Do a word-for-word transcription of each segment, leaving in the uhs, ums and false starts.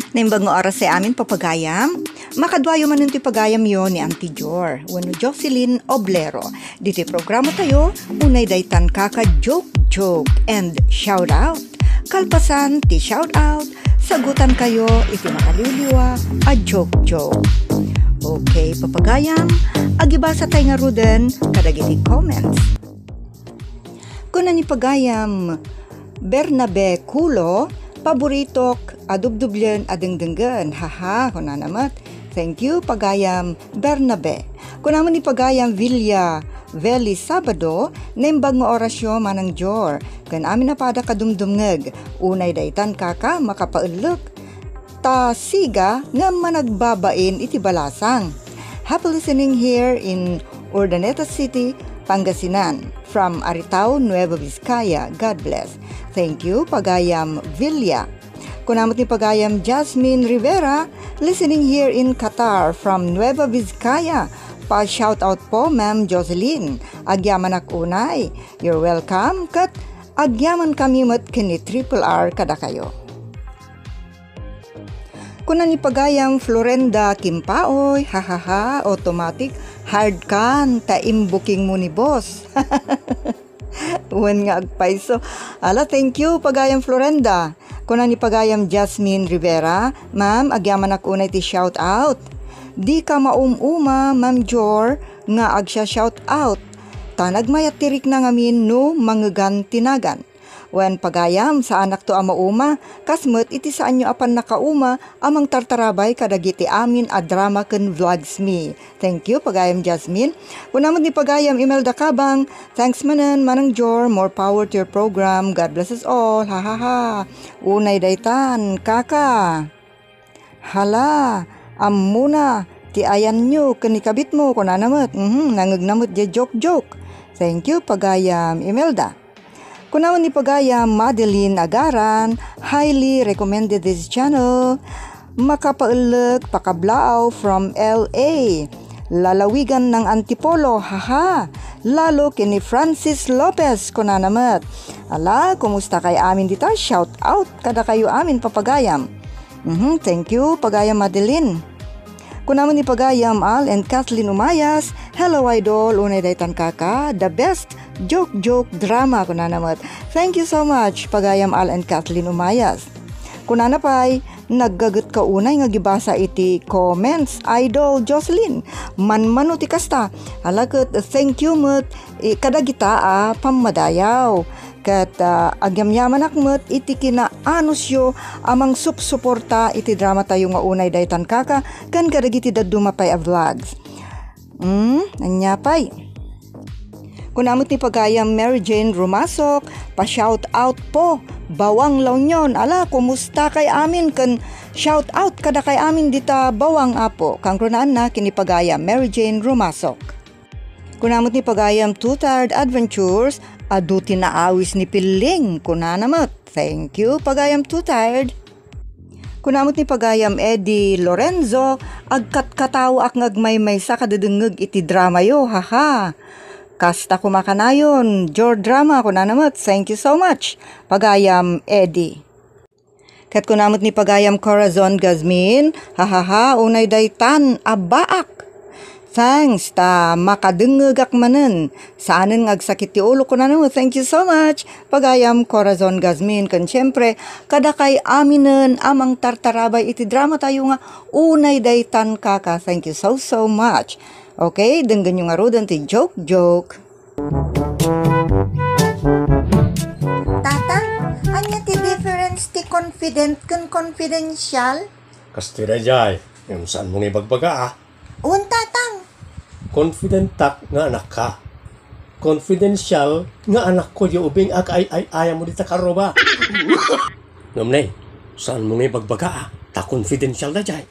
Naimbag nga oras ti amin, papagayam. Makaduayo manen ti pagayamyo ni Auntie Jor wenno Jocelyn Oblero. Ditoy programa tayo, unay daytan kaka joke joke and shout out. Kalpasan ti shout out, sagutan kayo iti makaliwliwa a joke joke. Okay, papagayam, agibasa tayo ngaruden kadagiti comments. Kuna ni pagayam Bernabe Kulo, paboritok a dubdublen a dengdenggen. Haha, kunana met. Thank you, pagayam Bernabe. Kuna met ni pagayam Villa Veli Sabado, naimbag nga orasyo, Manang Jor, ken amin a pada kadumdumngeg. Unay daytan kaka makapaellek ta siga nga managbabain iti balasang. Happy listening here in Urdaneta City, Pangasinan. From Aritao, Nueva Vizcaya. God bless. Thank you, pagayam Villa. Kuna met ni pagayam Jasmine Rivera, listening here in Qatar from Nueva Vizcaya. Pa-shout out po, Ma'am Jocelyn. Agyamanak unay. You're welcome. Ket agyaman kami met ken ni Triple R kadakayo. Kuna ni pagayam Florenda Kimpaoy, hahaha, automatic, hard kan, ta imbooking mo ni boss. Wen nga agpayso. Ala, thank you, pagayam Florenda. Kuna ni pagayam Jasmine Rivera, Ma'am, agyamanak unay ti shout out. Di ka maum-uma, Ma'am Jor, nga agsia-shout out. Ta nagmayat ti rikna ngamin no mangegan ti nagan. Wen pagayam, saanakto a mauma, kas met iti saanyo a pannakauma a mangtartarabay kadagiti amin a drama ken vlogs mi. Thank you, pagayam Jasmine. Kuna met ni pagayam Imelda Kabang, thanks manen, Manang Jor, more power to your program. God bless us all. Ha, ha, ha. Unay daytan, kaka. Hala, ammona ti ayanyo ken ni kabitmo, kunana met. Mhm, nangegna met diay joke-joke. Thank you, pagayam Imelda. Kuna met ni pagayam Madeline Agaran, highly recommended this channel. Makapaellek, pakablaaw from L A. Lalawigan ng Antipolo, haha. Lalo ken ni Francis Lopez, kunana met. Ala, kumusta kay amin dita? Shout out kadakayo amin, papagayam. Mhm, thank you, pagayam Madeline. Kuna met ni pagayam Al and Kathleen Umayas, "Hello, idol, unay daytan kaka, the best joke-joke drama," kunana met. Thank you so much, pagayam Al and Kathleen Umayas. Kunana pay, "Naggaget ka unay nga agibasa iti comments, Idol Jocelyn. Manmano ti kasta. Ala ket thank you met, eh, kadagita a pammadayaw. Ket, ah, agyamyamanak met iti kinaanusyo a mangsupsuporta iti dramatayo nga unay daytan kaka ken kadagiti dadduma pay a vlogs." Hmm, ania pay? Kuna met ni pagayam Mary Jane Romasok, pa-shout out po, Bawang La Union. Ala, kumusta kay amin ken shout out kada kay amin dita Bawang, Apo. Kangrunaanna ken ni pagayam Mary Jane Romasok. Kuna met ni pagayam Too Tired Adventures, adu ti naawis ni Pilling. Kunana met, thank you, pagayam Too Tired. Kuna met ni pagayam Eddie Lorenzo, agkatkatawaak nga agmaymaysa kadedengngeg iti dramayo, haha. Kasta koma kanayon, Jor Drama, kunana met, thank you so much, pagayam Eddie. Ket kuna met ni pagayam Corazon Gazmin, hahaha, unay daytan, abbaak. Thanks, ta makadengngegak manen. Saanen nga agsakit ti ulo, kunana met, thank you so much, pagayam Corazon Gazmin, ken siempre, kadakay aminen a mangtartarabay iti dramatayo nga unay daytan kaka. Thank you so, so much. Okay, denggenyo ngaruden ti joke, joke. Tatang, ania ti difference ti confident ken confidential? Kastoy daydiay, ngem saanmo nga ibagbaga, a? Wen, Tatang. Confidentak nga anakka. Confidential nga anakko diay ubing a kaay-ay-ayam dita karruba. Ngem ne, saanmo nga ibagbaga, a? Ta confidential daydiay.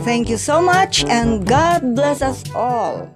Thank you so much and God bless us all.